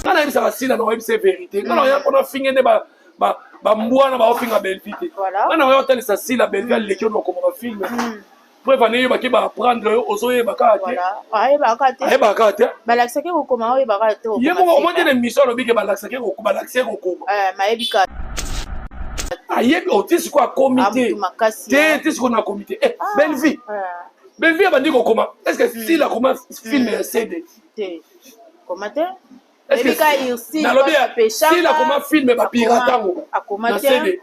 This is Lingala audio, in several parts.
Nga nayebisaka Sila na oyebisa verité. Nga na mpona finge nde bambwa na baofinga Bellevue te. Nga na oya otalisa Sila Bellevue aleki yo na okoma bafilme. Preuve ane yebaki ba apprendre yo ozoyeba kaka te. Ayebaka kaka te. Balakisaki kokoma oyeba kaka te. Ye moko omoni te na émission alobi ke balakisaki balakisi kokoma. Mayebi kaka. Ayebi oti sikoyo akomi te. Te ti sikoyo nakomi te. Eh, Bellevue. Bellevue abandi kokoma. Est-ce que Sila akoma film ya CD? Te. Koma te. Nalobi Sila akoma film bapirate yango na CD.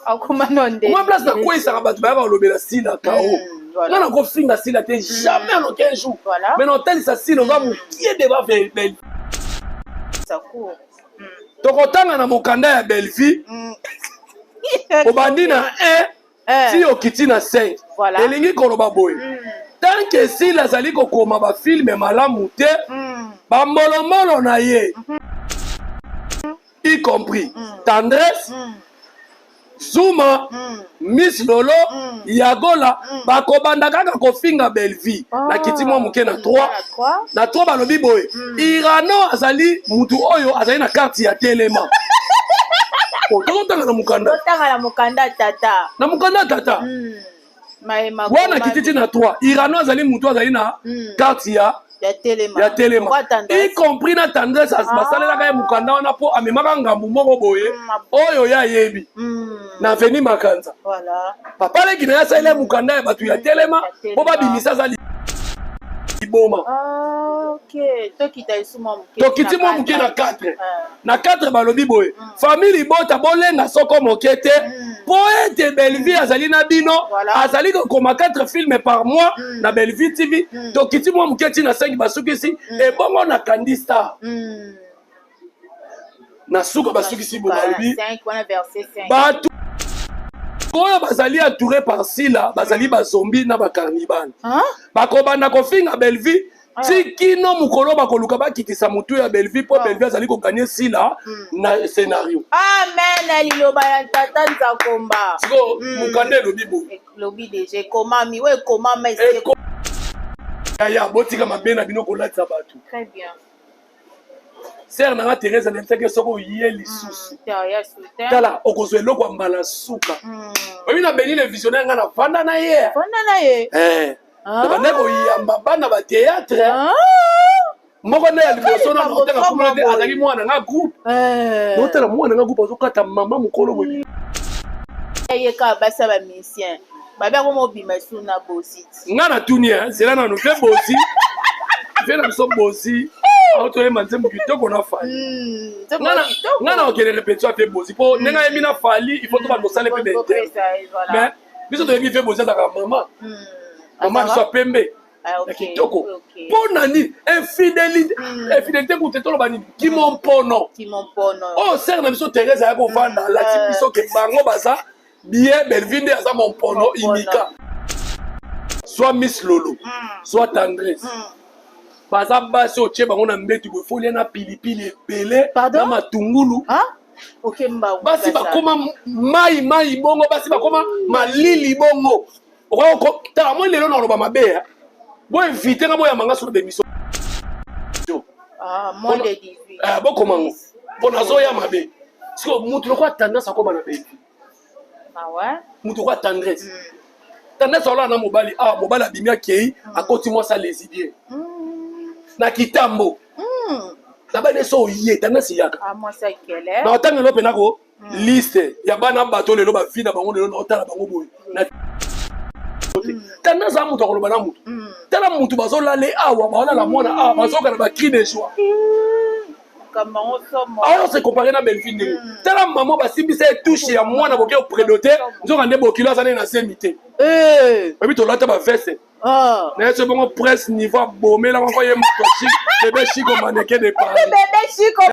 Oma place nakweyisaka bato bayaka kolobela Sila kao. Nga nakofinga Sila te jamais en aucun jour. Mais naotalisa Sila oza mokie deba Bellevue. Tokotanga na mokanda ya Bellevue. Obandi na 1 ti okiti na 5. Elingi koloba boye. Tant que Sila azali kokoma bafilme malamu te, bambolombolo na ye, y compris Tendresse, Zuma, Miss Lolo, Yagola, bakobanda kaka kofinga Bellevue. Nakiti mwa moke na 3. Na 3 balobi boye, Irano azali mutu oyo azali na carte ya telema. Tozotanga na mokanda. Totanga na mokanda tata. Na mokanda tata. Wana kititi na 3. Irano azali mutu azali na carte ya ya telema, y compris na Tendresse basalelaka ye mokanda wana mpo amemaka ngambu moko boye oyo ye ayebi na Veni Makanza. Papa leki na ye asalela ye mokanda ya bato ya telema mpo babimisa aza liboma. Tokiti mwa moke na 4. Na 4 balobi boye, famille libota bolenga soko moke te mpo ete Bellevue azali na bino, azali kokoma 4 films par mois na Bellevue TV. Tokiti mwa moke ti na 5 basukisi ebongo na Candy Star. Na suka basukisi bo balobi bato oyo bazali entouré par Sila bazali bazombi na bakarnibane. Bakobanda kofinga Bellevue ti kino mokolo bakoluka bakitisa motu ya Bellevue mpo Bellevue azali koganye Sila na scénario. Amen, liloba ya tata Nzakomba. Siko mokanda elobi boye. Elobi deja ekomami, oyo ekomama yaya botika mabe na bino kolatisa bato. Très bien. Sœur nanga Thérèse nayebisaki soki oye lisusu tala okozwa eloko ya mbala suka. Oyebi na Beni le visionnaire nga navanda na ye. Vanda na ye. Nabandaki koyamba bana ba théâtre. Moko nde ya liboso na naotanga komona te azalaki mwana nga groupe. Naotala mwana nga groupe azokata mama mokolo boye. Ye kaka basi ya ba musicien. Babi akoma obima esu na bosi. Nga natuni zela nanu mpe bosi. Mpe na biso bosi. Aotoyemba nzembo kitoko na Fally. Nga na okende répétition ape bosi mpo ndenge ayembi na Fally il faut tobanda kosala mpe bainter. Mais biso toyebi mpe bosi azalaka mama. Mama biso ya pembe. Ya kitoko. Mpo na nini infidélité infidélité kutu toloba nini kimompono. Oyo sœur na biso Thérèse aya kovanda alati biso ke bango baza bien Bellevue nde aza mompono imika. Soit Miss Lolo, soit Tendresse. Baza basi otie bango na mbetu boye folia na pilipili ebele na matungulu. Basi bakoma mai mai bongo, basi bakoma malili bongo. Tala moi lelo naloba mabe bo invité nga boyamba nga sur l'émission. Bokoma ngo mpo nazoya mabe. Siko mutu lokola tendance akoma na Bellevue. Mutu lokola Tendresse. Tendresse olala na mobali, ah mobali abimi akei, akoti mwasi alesibien. Na kitambo. Na bana so oye tendresse yaka. Na otanga lelo pena ko liste ya bana bato lelo ba vie na bango lelo na otala bango boye. Na tendresse a mutu akoloba na mutu. Tala mutu bazolale awa, baolala mwana awa, bazoka na ba cri de joie. Awa se comparer na Bellevue ndenge. Tala maman basimbisa ye touche ya mwana boke opredote, nzoka nde bokilo aza nde na zemi te. Oyebi tolata ba veste. Na ye so bongo presse niveau abomela moko ye moto bébé Chico mannequin de Paris. Bébé Chico.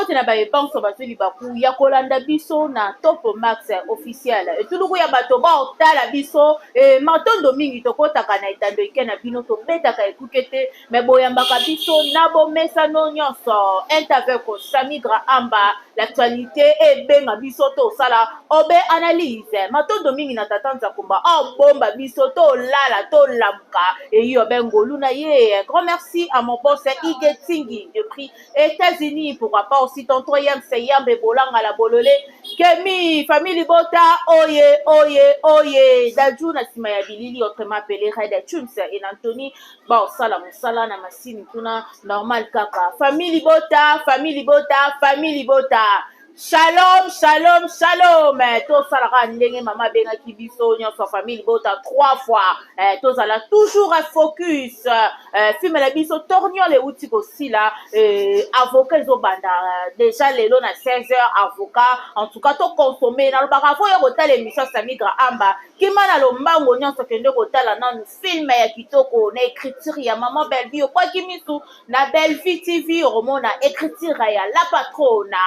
Mbote na baye banso bazwi libaku ya kolanda biso na Top Max Officiel. Etuluku ya bato baotala biso e, matondo mingi. Tokotaka na etando ike na bino, tobetaka ekuke te, me boyambaka biso na bomesano nyonso. Interview Samigra Amba, l'actualité ebenga biso tosala obe analyse. Matondo mingi na tata Nzakomba obomba biso tolala tolamuka eyi obe ngolu na ye. Grand merci à mon boss Ige Tsingi depuis États-Unis, pourquoi pas aussi tonton Yamse Yambe Bolanga la Bolole Kemi famille Libota oye oye oye Daju na sima ya bilili, autrement appelé Red Chums et Anthony baosala mosala na masini kuna normal kaka. Famille Libota, famille Libota, famille Libota, shalom, shalom, shalom. Tosalaka ndenge mama abengaki biso nyonso, famille Libota, trois fois. Tozala toujours focus. Film na biso Torniol euti kosila. Avocat ezobanda déjà lelo na 16 heures. Avocat, en tout cas toconsommer. Nalobaka fo yo kotala émission Samigra Amba, kima na lombango nyonso, kende kotala nanu film ya kitoko na écriture ya mama Bellevie. Okwaki misu na Bellevie TV, okomona écriture ya la patrona,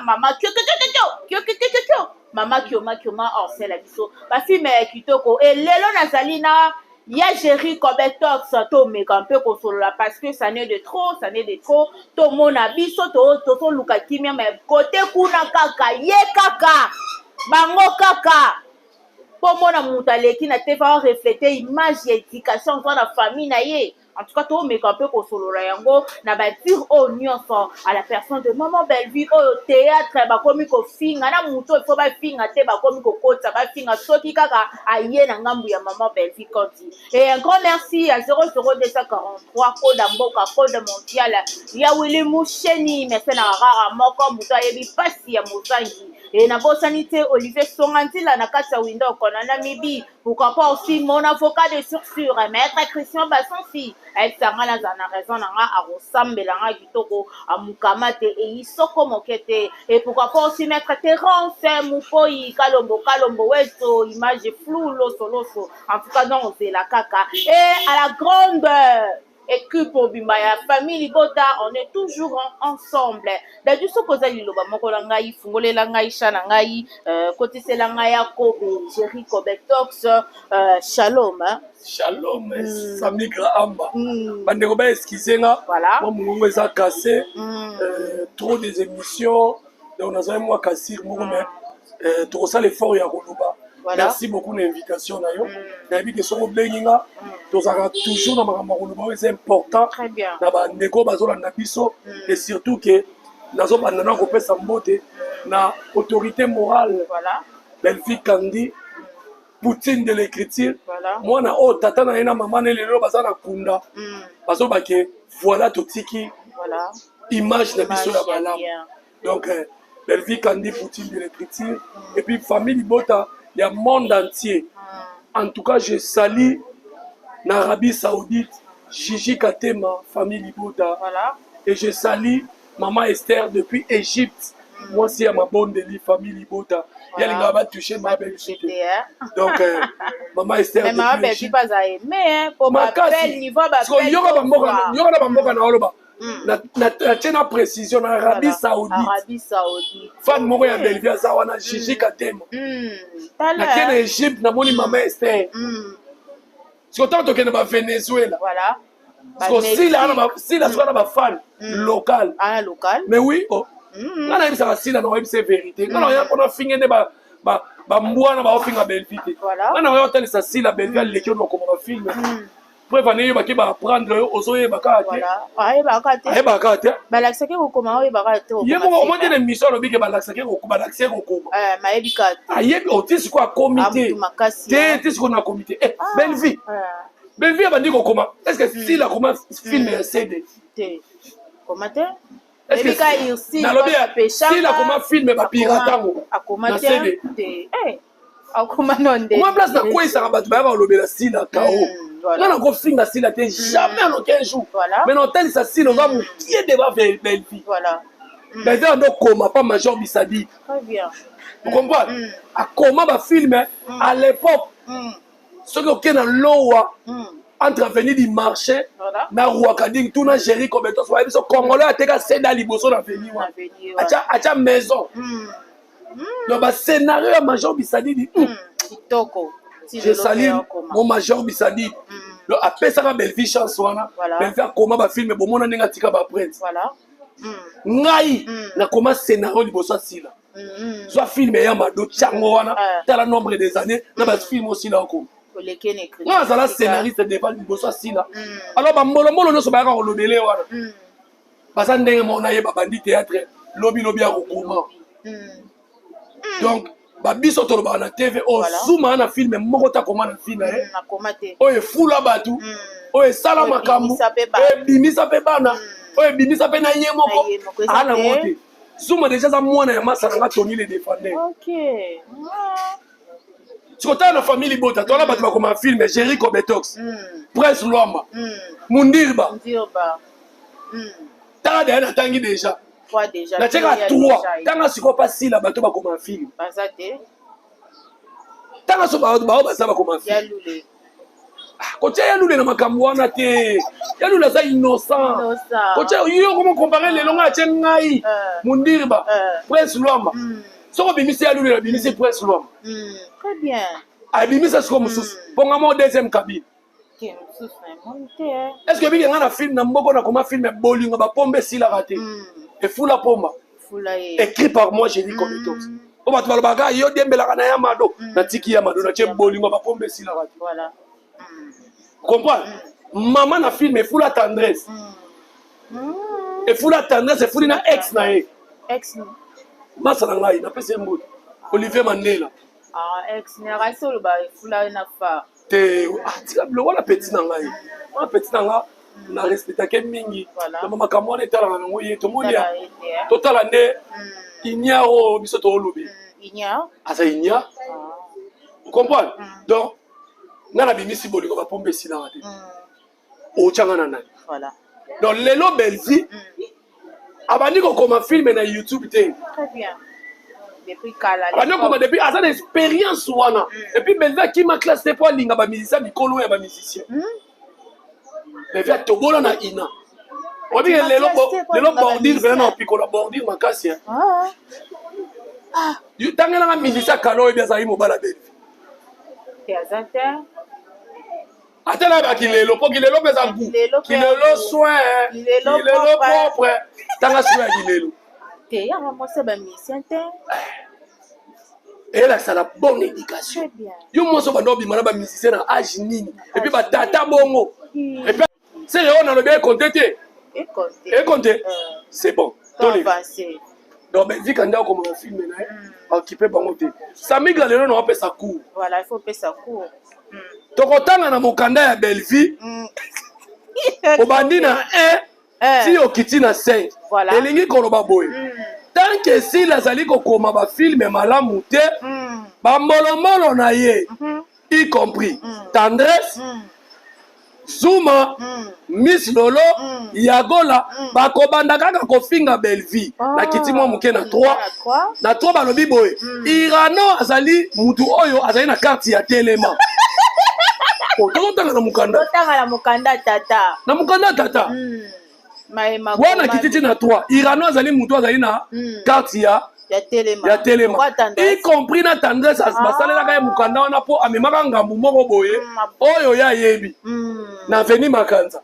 mama kiokiokiokiokio kiokiokiokiokio, mama Kioma Kioma orsela biso bafilm ya kitoko. E lelo nazali na ya Géri Cobetox, tomeka mpe kosolola parce que ça n'est de trop, ça n'est de trop. Tomona biso tozoluka kimia, mais kote kuna kaka ye kaka bango kaka mpo mona moto aleki na te va refléter image ya éducation zwa na famille na ye. En tout cas tomeka mpe kosolola yango na badire oyo nyonso à la personne de maman Bellevue. Oyo théâtre bakomi kofinga na moto oyo fo bafinga te, bakomi kokotisa bafinga soki kaka aye na ngambu ya maman Bellevue Kanti. Et un grand merci à 00243, code mboka, code mondial ya Willi Musheni, mese na rara moko moto ayebi mpasi ya mozangi. E nabosani te Olivier Songa Nzila na kati ya Windoko na Namibie. Pourquoi pas aussi mon avocat de source, maître Christian Basonsi, ayebisa nga nazala na raison na nga, akosambela nga kitoko, amukama te, eyi soko moke te. Et pourquoi pas aussi maître Terence Mukoi Kalombo Kalombo Weto, image flou, loso loso. En tout cas donc ozela kaka. Et à la grande équipe obimba ya famille Libota, on est toujours ensemble. Dadu, soki oza liloba moko na ngai, fungolela ngai sha na ngai, kotisela ngai ya Kobe Jerry Cobetox. Shalom, hein? Shalom. Samigra Amba. Bandeko baexcuser nga. Mwa mongongo eza cassé. Trop des émissions, donc nazali mwa cassure moko, mais tokosala effort ya koloba. Merci beaucoup na invitation na yo. Nayebi ke soki obengi nga, tozalaka toujours na makambo ya koloba oyo eza important na bandeko bazolanda biso. Et surtout ke nazobanda na kopesa mbote na autorité morale Bellevue Kandi, Poutine de l'écriture. Mwana oyo tata na ye na mama na ye lelo baza na kunda, bazobake voilà, totiki image na biso ya malamu. Donc Bellevue Kandi, Poutine de l'écriture, et puis famille Libota ya monde entier. En tout cas je salue na Arabie Saoudite Gigi Katema, famille Libota. Et je salue maman Esther depuis Égypte, mwasi ya mabondeli, famille Libota. Yalingaka batouche ma Bellevue te. Donc maman Esther, yoka na bamboka na oloba, natie na précision na Arabie Saoudite, fan moko ya Bellevue aza wana, Gigi Katema. Natie na Égypte, namoni mama Esther. Siko ntango tokende bavenezuela, sila soki na bafan local. Mais oui, oh. Nga nayebisaka sila, na oyebisa vérité. Nga na oya mpona finge nde bambwana baofinga Bellevue te. Nga na oya otalisa sila, Bellevue aleki oyo nakoma bafilm. Preuve ane, yebaki baapprendre yo, ozoyeba kaka te. Ayebaka kaka te. Balakisaki kokoma, oyebaka te. Ye moko omoi te na émission, alobi ke balakisaki, balakisi ye kokoma. Ayebi oti sikoyo akomi te te te sikoyo nakomi te. Bellevue, Bellevue abandi kokoma. Est ce que sila akoma film ya CD? Te, koma te. Nalobi sila akoma film bapirate yango na CD. Akoma no nde. Mwa place nakweyisaka bato bayaka kolobela sila kao. Nga nakofinga sila te, jamais en aucun jour. Mais na otalisa sila oza mokie devant Bellevue. Bellevue ando okoma pa major Bisadi, ocomprendre, akoma bafilm à l'époque. Soki okei na lowa. Entre avenue du marché na Rwakading, tuna Jerry Kobetos, bayebi biso congolais ateka seda liboso na avenue wana, atya maison. Donc bascénario ya Major Bisadidi, Kitoko. Je salue mon Major Bisadidi. Donc apesaka Bellevie chance wana. Bellevie akoma bafilme, bomona ndenge atika baprince. Ngai nakoma scénario liboso asila. Zwa filme ya Mado, tiango wana, tala nombre des années na bafilme osila okoma. Nga azala scénariste devant liboso asila. Alors bambolombolo nyonso bayaka kolobele wana, baza ndenge moko nayeba bandi théâtre lobi lobi ya kokoma. Donc babiso tolobaka na TV oyo, zuma na filme moko takoma na fi na ye oyo efula bato, oyo esala makambo, ebimisa mpe bana, oyo ebimisa mpe na ye moko aa nango te. Zuma déjà aza mwana ya masa nanga Tony le Défender. Sikotala na famille libota, toala bato bakoma filme: Jerry Cobetox, Prince Lwamba, Mundirba. Tala deya natangi déjà, natieka 3. Tanga sikoyo mpasila bato bakoma filme, tanga so bao baza bakoma filme. Kotia ya Lule na makambo wana te. Ya Lule aza innocent. Kotia yo koma compare lelo ngai atie ngai Mundirba, Prince Lwamba. Soki obimisi ya Lule, abimisi Prince Lwamba, abimisa sikoyo mosusu mponga mo deuxième cabine. Est ce que ebiki ngai na filme na mboko nakoma filme Bolingo bapomba esilaka te, efula pomba, écrit par moi Génie Cometox, po bato balobaka yo diembelaka na ya Mado. Natiki ya Mado, natie Bolingo bapomba esilaka te. Comprendre mama na filme efula Tendresse, efula Tendresse, efuli na ex na ye, masa na ngai, napesi ye mbote, Olivier Mandela. Te, tika biloko wana. Petit na ngai wana, petit na nga, na respectake mingi. Na makambo wana etalaka nango ye, tomoni totala nde ignare oyo biso toolobi aza ignare, comprendre. Donc nga nabimisi Bolingo bapombe esilaka te, otyanga na nani? Donc lelo Belvi abandi kokoma filme na YouTube te, abandi kokoma depuis, aza na expérience wana. Et puis Belvi akima classe te mpo alinga bamusicien mikolo ya bamusicien. Belvi atobola na ina obike lelo lelo bordure mpena na opikola bordure makasi. Tangelanga musicien kala oyebi azalaki mobala Belvi. Ata na bakilelo, mpo kilelo mpe eza gu kilelo soin, kilelo propre. Tanga sikoyo ya kilelo. Te, yanga mwasi ya bamusicien te. Eyelakisa la bonne éducation. Yo mwasi obanda obima na bamusicien na age nini? Et puis batata bongo, et puis sere oyo nalobi ekonte te, ekonte, c'est bon. Donc Belvika nde akoma na filme na ye, aokipe bango te. Samigra lelo na opesa cours. Tokotanga na mokanda ya Bellevie, obandi na 1 ti okiti na 5. Elingi koloba boye: tant que Sila azali kokoma bafilme malamu te, bambolombolo na ye, y compris Tendresse, Zuma, Miss Lolo, Yagola, bakobanda kaka kofinga Bellevie. Nakiti mwa moke na 3. Na 3 balobi boye: Irano azali mutu oyo azali na carte ya telema. Tozotanga na mokanda. Totanga na mokanda tata. Na mokanda tata wana, kiti ti na 3, Irano azali mutu azali na carte ya ya telema, y compris na Tendresse. Basalelaka ye mokanda wana mpo amemaka ngambu moko boye oyo ye ayebi na veni Makanza.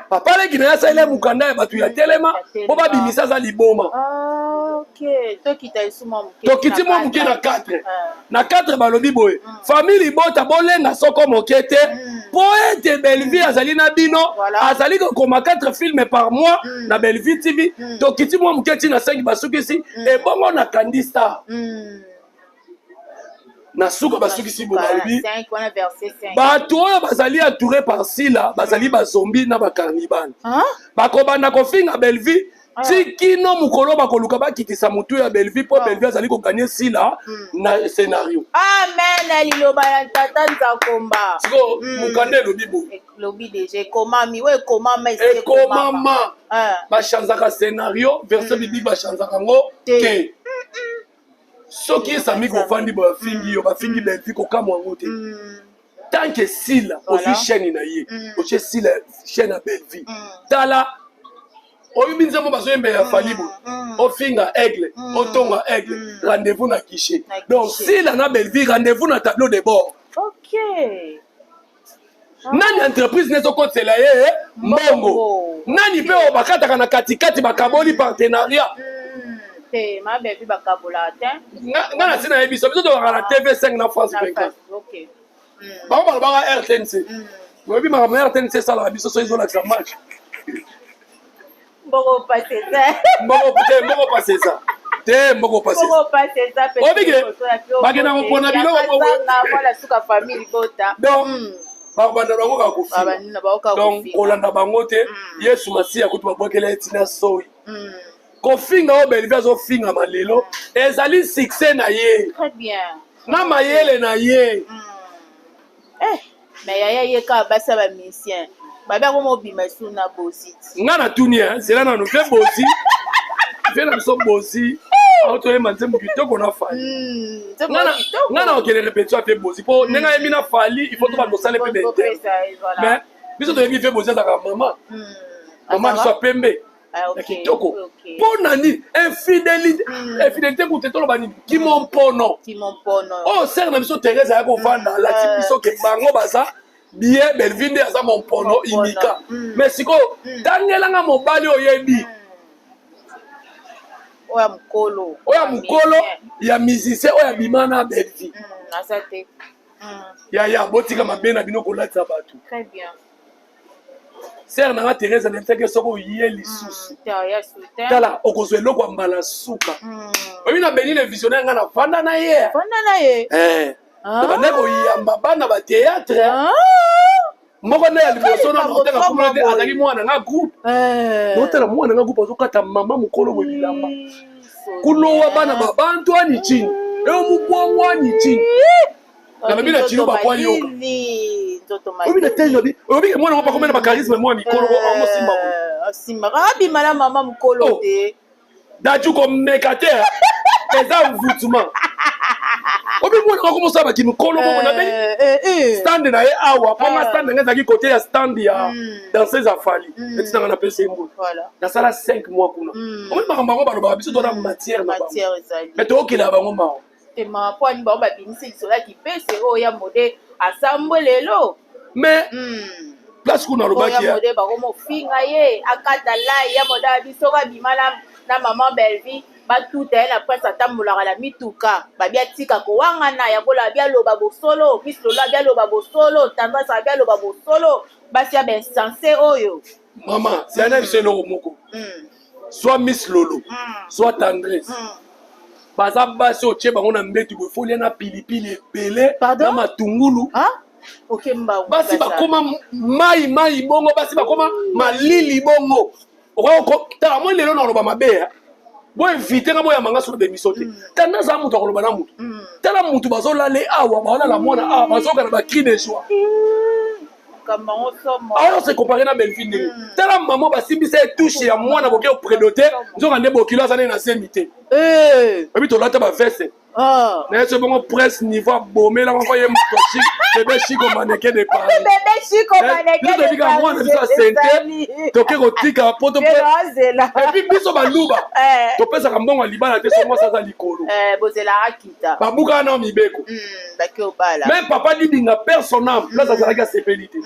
Papa leki na ye asaleli ye mokanda ya bato ya telema mpo babimisa aza liboma. Tokiti mwa moke na 4. Na 4 balobi boye: famille libota, bolenga soko moke te mpo ete Bellevie azali na bino, azali kokoma 4 filme par mois na Bellevie TV. Tokiti mwa moke ti na 5, basukisi ebongo na Kandi Star. Na suka basukisi bo balobi bato oyo bazali entouré par Sila bazali bazombi na bacarnibane, bakobanda kofinga Bellevie ti kino mokolo bakoluka bakitisa motu ya Bellevie, mpo Bellevie azali kogagner Sila na scénario. Amen, liloba ya tata Nzakomba. Siko mokanda elobi boye. Elobi déjà, ekomami oyo ekomama. Ekomama, bachanzaka scénario, verset biblique, bachanzaka yango te. Soki esami kofandi boye, bafingi yo, bafingi Bellevie, kokamwa yango te. Tant que Sila ozwi chaîne na ye, otie Sila chaîne ya Bellevue, tala oyebi nzembo bazoyembela ya Fally boye, ofinga Aigle, otonga Aigle, rendez-vous na guichet. Donc Sila na Bellevue, rendez-vous na tableau de bord. Nani entreprise nde ezokotela ye mbongo? Nani mpe oyo bakataka na katikati, bakaboli partenariat? Te, mabebi bakabola te. Nga na ntina yebi biso tozalaka na TV5 na France 24. Bango balobaka RTNC. Oyebi makambo ya RTNC esalaka biso so ezolakisa match. Mbongo pasi eza. Mbongo te, mbongo pasi eza te, mbongo pasi. Mbongo pasi eza. Oyebi ke bakenda kopona biloko. Mwana suka famille libota. Donc bakobanda bango kaka kofinga, donc kolanda bango te. Yesu Masiya kutu babwakela ye ntina soi kofinga. Oyo Bellevue azofingama lelo ezali succès na ye na mayele na ye. Mais yaya, ye kaka basi ya bamusicien babi akoma obima esu na Bozi. Nga natuni zela nanu mpe Bozi, mpe na biso Bozi autoyemba nzembo kitoko na Fally. Nga na okende répétition ape Bozi, mpo ndenge ayembi na Fally, il faut to bando osala mpe bainter. Mais biso toyebi mpe Bozi azalaka mama, mama biso ya pembe ya kitoko. Mpo na nini infidélité? Infidélité kutu toloba nini? Kimompono oyo sere na biso Thérèse aya kovanda, alati biso ke bango baza bien. Bellevue nde aza mompono imika. Mais sikoyo tangelanga mobali oyebi oyo mokolo. Oyo mokolo ya musicien oyo abima na Bellevue. Aza te. Yaya, botika mabe na bino kolatisa bato. Sere nanga Thérèse alebisaki, soki oye lisusu, tala, okozwa eloko ya mbala suka. Oyebi na Beni le Visionnaire, ngai navanda na ye. Vanda na ye. Nabanda koyamba bana bathéâtre moko nde ya liboso na otanga komona te, azalaki mwana nga groupe. Naotala mwana nga groupe azokata mama mokolo boye bilamba, kulowa bana babantu ani chini eyo mubwango ani chini. Nalobi na chino bakwa yoka, oyebi na te, lobi oyebi ke mwana ngo bakomena bacharisme mwa mikolo ango simba. Abima na mama mokolo te. Daju komeka te, eza mvutuma. Obi mwana ngo komosala baki mikolo moko na be stand na ye awa mpona stand nanga ezalaki kote ya stand ya danseuse. Afali etinanga na pesa ye mbulu, nasala 5 mois kuna. Omoni makambo yango balobaka, biso tona matière na bango, mais tookela bango mawa. Tema mpo ani bango babimisi lisolo ya kipese oyo ya mode asambwe lelo. Mais place kuna alobaki ya mode, bakomofinga ye, akata lai ya mode abi soki abima na mama Bellevue, batuta ye na presse. Atambolaka na mituka, babi atika kowangana ya bola, abi aloba bosolo, miss Lolo abi aloba bosolo, tendance abi aloba bosolo, basi ya bainsense oyo. Mama, zala na biso eloko moko, soit miss Lolo, soit Tendresse, baza basi otie bango na mbetu boye, folia na pilipili ebele na matungulu. Basi bakoma mai mai bongo, basi bakoma malili bongo. Tala moi lelo na koloba mabe, boinvite nga, boyamba nga solo bemiso te. Tala, nazala moto akoloba na motu. Tala, motu bazolala awa, baolala mwana awa, bazoka na bacri de joie. Awa se compare na Bellevue ndenge. Tala mama, basimbisa ye touche ya mwana, boke oprédote, nzoka nde bokilo aza nde na zemi te. Oyebi tolata baveste na ye so bongo presse niveau abomelaka mpo ye moto bébé Chiko maneke de Paris. Bébé. Mwana biso asente, toke kotika poto. Et puis biso baluba topesaka mbongo ya libala te so mwasi aza likolo. Babukaka nao mibeko. Même papa Didinga, père son âme, place azalaki asepeli te.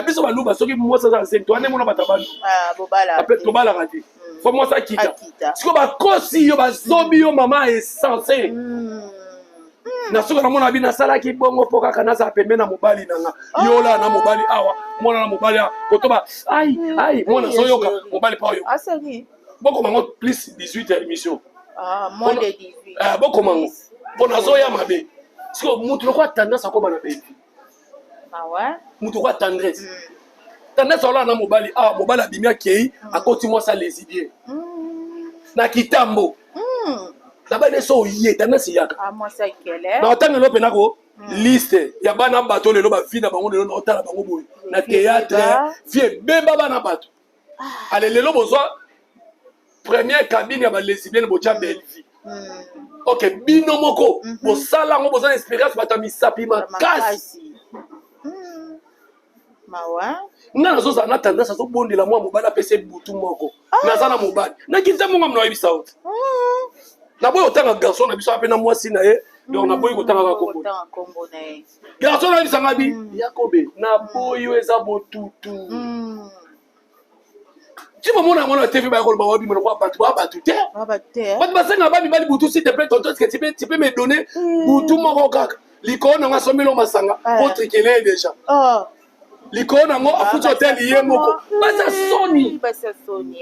Biso baluba, soki mwasi aza asente, toane mona bato baluba tobalaka te, fo mwasi akita. Sikoyo bakosi yo, bazobi yo, mama essence na soki namona bi nasalaki bongo mpo kaka nazala pembe na mobali na nga. Yola na mobali awa, mwana na mobali awa, kotoba ai ai, mwana soyoka mobali mpo oyo bokoma ngo plus 18 ya émission, bokoma ngo mpo nazoya mabe. Sikoyo mutu lokola tendance akoma na bebi, mutu lokola Tendresse, tendance olala na mobali awa, mobali abimi, akei, akoti mwasi alesibien na kitambo na bana so oye tendance eyaka na otanga lelo mpena ko liste ya bana bato lelo bavi na bango lelo na otala bango boye na théâtre vie ebeba bana bato. Ale lelo bozwa première cabine ya balesbienne, botya Bellevue. Ok, bino moko bosala yango, boza na expérience, bato ya misapi makasi. Nga nazozala na tendance azobondela mwa mobali apesa butu moko. Ah. Naza na mobali. Nakita monga mna oyebisa yo. Naboyi otanga garçon na biso ape na mwasi na ye. Donc naboyi kotanga kaka kombo. Garçon na yebisa nga bi Yakobe naboyi yo eza botutu. Ti bomona yango na TV baya koloba wabima lokola bato ba bato te. Bato basengaka ba mibali butu s'il te plaît tonton est-ce que tu peux me donner butu moko kaka. Likolo nango asombeli yo masanga otrikele ye déjà. Likolo nango afuti hotel ye moko. Basi ya soni. Basi ya soni.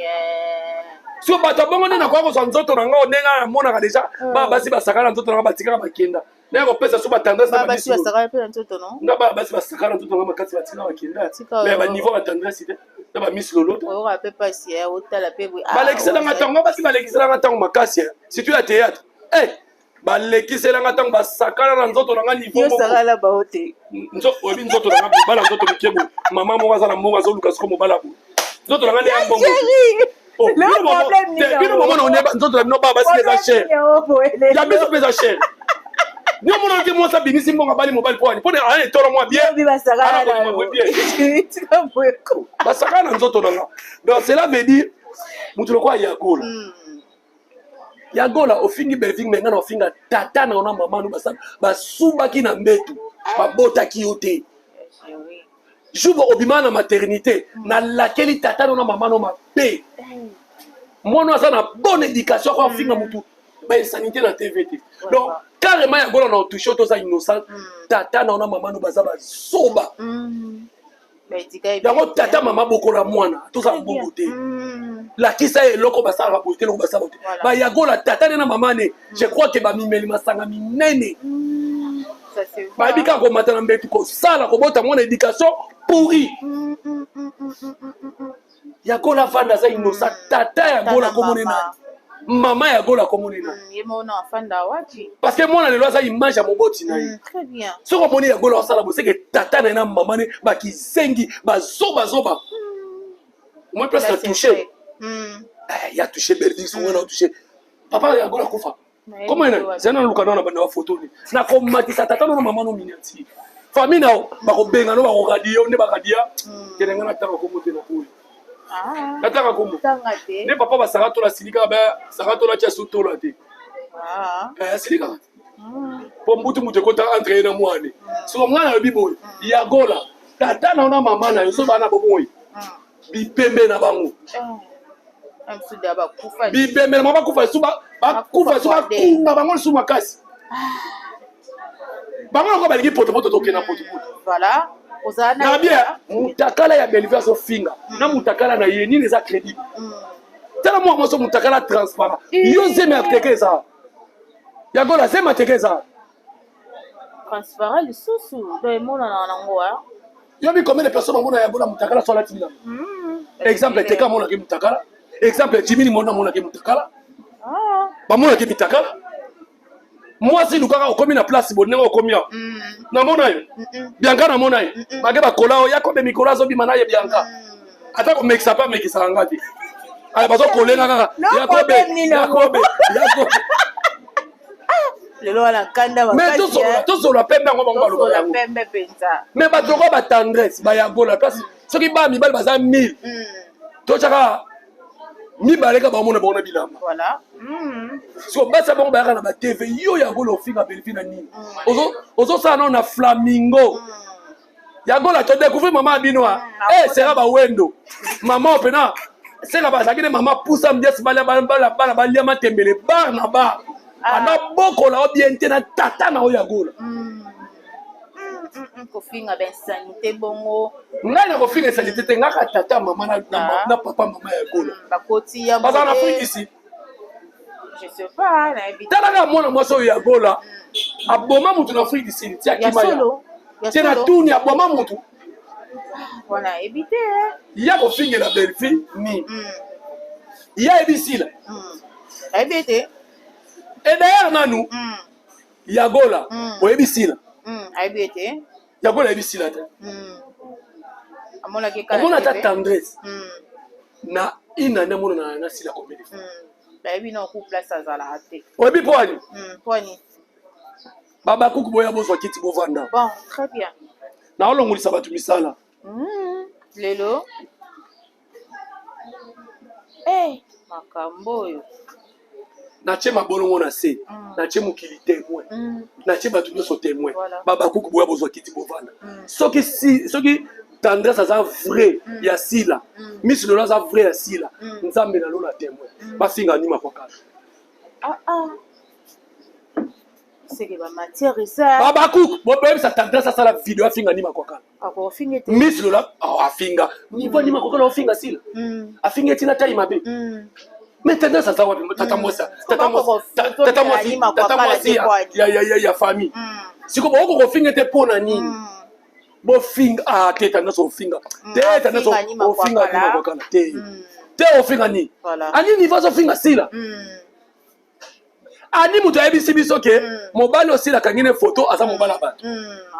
So bato ya bongo nde nakoya kozwa nzoto na ngo ndenge namonaka déjà ba basi basakana na nzoto na ngo batikaka bakenda. Naye kopesa so ba tendresse na basi basakana mpe na nzoto no. Nga ba basi basakana nzoto na ngo makasi batikaka bakenda. Mais ba niveau ya tendresse te. Na ba miss lolo te. Oyoka mpe pasi ya otala mpe boye. Balekiselanga ntango basi balekiselanga ntango makasi surtout ya théâtre. Eh balekiselanga ntango basakana na nzoto na nga niveau moko. Yosakana bango te. Oyebi nzoto na nga mobala nzoto mike boye. Mama moko aza na mbongo azoluka siko mobala boye. Nzoto na nga nde ya mbongo. Bino bomona oneba nzoto na bino ba basi eza cher. Ya biso mpe eza cher. Bino mona te mwasi abimisi mbongo abali mobali mpo wani mpo na aya etolo mwa bien. Basakana na nzoto na nga. Donc cela veut dire moto lokola Yagola. Yagola ofingi Belving me nga na ofinga tata na ona mama no basala basubaki na mbetu babotaki yo te. Jour obima na maternité nalakeli tata no na mama no mabe. Mwana aza na bonne éducation ako afinga mutu ba insanité na TV te. Donc carrément Yagola na otouche toza innocent tata na ona mama no baza bazoba. Yango tata mama bokola mwana toza mbongo te. Lakisa ye eloko basalaka boye te eloko basalaka te. Bayagola tata ne na mama ne je crois que bamimeli masanga minene. Bayebi kaka komata na mbetu kosala kobota mwana éducation pourri. Yagola vanda aza innocent tata Yagola komone nani mama Yagola komone nani parce que mwana lelo aza image ya moboti na ye. Soki omoni Yagola asala boseke tata na ye na mama ne bakizengi bazobazoba. Moi place na touché. Ya touché Berdi songo na touché. Papa Yagola kufa. Comment ina? Zana luka na banda photo ni. Na komatisa tata na mama no miniature. Famille na bakobenga no bakoradio nde bakadia. Kende nga natanga kombo te na koyo. Natanga kombo. Nde papa basaka tola silika ba saka tola tia su tola te. Silika. Po mbutu mutu ekota entre ye na mwana. So mwana alobi boye, Yagola tata na na mama na yo so bana bomoi. Bibembe na bango. Bibembe na bango bakufa su bakufa su bakunga bango su makasi. Bango yango balingi potopoto tokenda potopoto. Voilà. Na bien mutakala ya Bellevue azofinga na mutakala na ye nini eza crédible. Tala mwa mwasi mutakala transparent. Yo zemi ya teke eza. Yagola zemi ya teke eza. Transparent lisusu donc emonana nango. Yo bi combien de personnes bamona Yagola mutakala so alati bilamba. Exemple teka amonaki mutakala. Exemple Jimmy mona amonaki mutakala. Bamonaki mitakala. Mwasi lukaka okomi na place bo ndenge okomi awa. Namona yo. Bianca namona ye. Bake bakola oyo Yakobe mikolo azobima na ye Bianca. Ata komekisa mpe amekisaka nga te. Aya bazokolenga kaka Yakobe Yakobe Yakobe. Lelo wana kanda Mais tosolola pembe yango bango baloba yango. Pembe penza. Mais bato lokola ba tendresse ba Yagola place soki ba mibali baza 1000. Totyaka mibale kaka bamona bango na bilamba. Voilà. So basi bango bayaka na ba TV yo Yagola ofinga Bellevue na nini? Ozosala nao na flamingo. Yagola to découvrir mama bino a. Eh sera ba wendo. Mama opena sera bazalaki ne mama pusa mdiasi bala bala bala balia matembele bar na bar. Ana bokola o bien te na tata na oyo Yagola. Kofinga ba insanité bongo. Ngai na kofinga insanité te ngaka tata mama na papa mama Yagola. Bakoti ya bazala na Afrique ici. Je sais pas, na yebi. Tala kaka mwana mwasi oyo Yagola aboma mutu na Afrique du Sud ti akima ya. Ti na tuni aboma mutu. Wana yebi te. Ya kofingela Bellevue ni. Ya yebi sila. Ayebi te. Et d'ailleurs nanu Yagola oyebi sila. Ayebi te. Yagola ayebi sila te. Amonaki kaka. Omona ata tendresse. Na ina nde amona na sila combien de fois. Bayebi na ku place azalaka te. Oyebi po ani? Po ani? Babakuku boya bozwa kiti bovanda. Bon, très bien. Naolongolisa bato misala. Lelo eh, makambo oyo Natie mabolongo na se, natie mokili témoin, natie bato nyonso témoin. Voilà. Babakuku boya bozwa kiti bovanda. Soki si, soki Tendresse aza vrai ya Sila, Miss Lolo aza vrai ya Sila, Nzambe na lola témoin, bafinga nima kwa kaka. Ah ah, seke bamatière eza. Babakuku boyebisa Tendresse asala video afinga nima kwa kaka. Akofinga te. Miss Lola, oh, afinga niveau nima kwa kaka, ofinga Sila, afinga etina tai mabe. Mais Tendresse aza wapi? Tata mwasi, tata mwasi, tata mwasi, tata mwasi ya famille. Sikoyo boko kofinga te mpo na nini? Bofinga, ah te, Tendresse ofinga te, Tendresse afinga Nima ofinga Kwakala. Nima Kwakala te, te ofinga nini? Voilà. Ani niveau azofinga Sila. Ani moto ayebisi biso ke mobali osila akangi ne foto aza mobali ya bato.